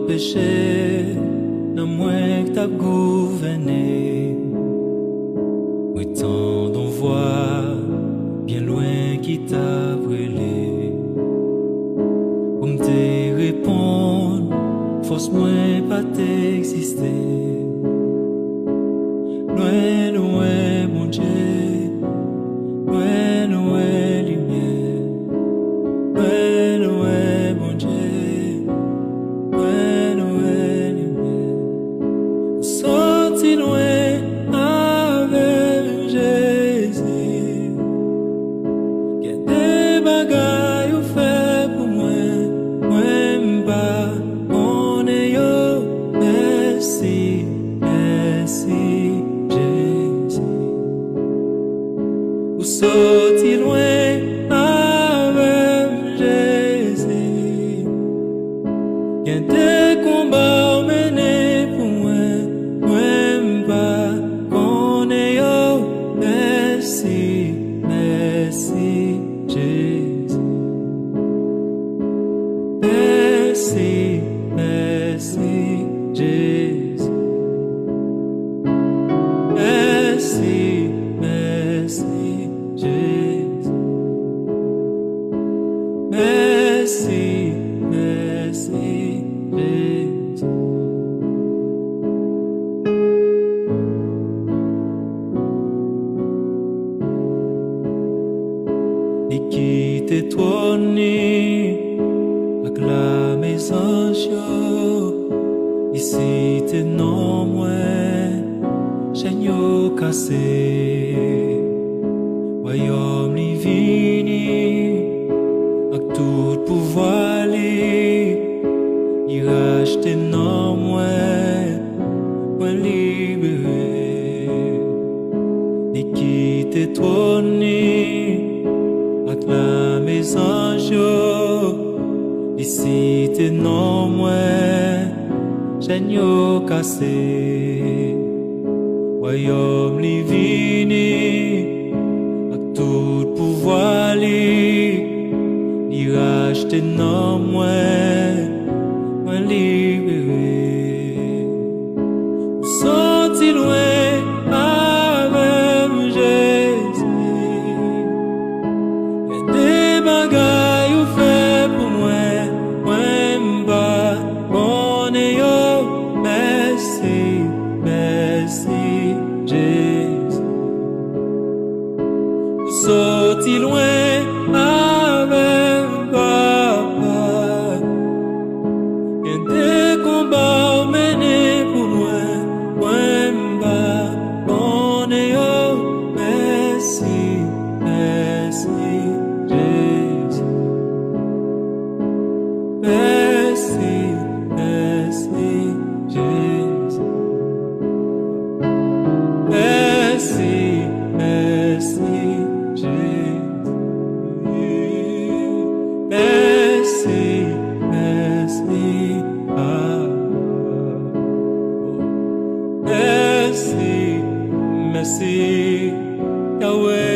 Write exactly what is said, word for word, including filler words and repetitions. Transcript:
Peche nan mwen k t ap gouvène. Mwen tande yon vwa byen lwen ki t ap rele. Pou m te reponn, fòs mwen pa t egziste. Lwen, lwen, Bondye, lwen, lwen, limyè, lwen, lwen, Bondye, lwen, lwen, limyè. Ou soti lwen avè m, Jezi. Gen de bagay ou fè pou mwen, mwen m pa konnen yo. Mèsi, mèsi, Jezi. Ou soti lwen avè m, Jezi. Gen de konba ou mennen pou mwen, mwen m pa konnen yo. Mèsi, mèsi, Jezi. Mèsi, mèsi, Jezi. Mèsi, mèsi, Jezi. Mèsi, mèsi, Jezi. Li kite twòn li ak lame zanj yo. Li site non mwen, chèn yo kase. Wayòm li vini ak tout pouvwa li. Li rachte non mwen, mwen libere. Li kite twòn li ak lame zanj yo. Li site non mwen, chèn yo kase. Wayòm li vini ak tout pouvwa li. Li rachte non mwen, mwen libere. Ou soti lwen avè m, Jezi. Gen de bagay ou fè pou mwen, mwen m pa konnen yo. Mèsi, mèsi, Jezi. Ou soti lwen avè m, Papa. Gen de konba ou mennen pou mwen, mwen m pa konnen yo. Mèsi, mèsi, Jezi. Mèsi, mèsi, Jezi. Mèsi, mèsi, Jezi. Mèsi, mèsi, Papa. Mèsi, mèsi, Yahweh.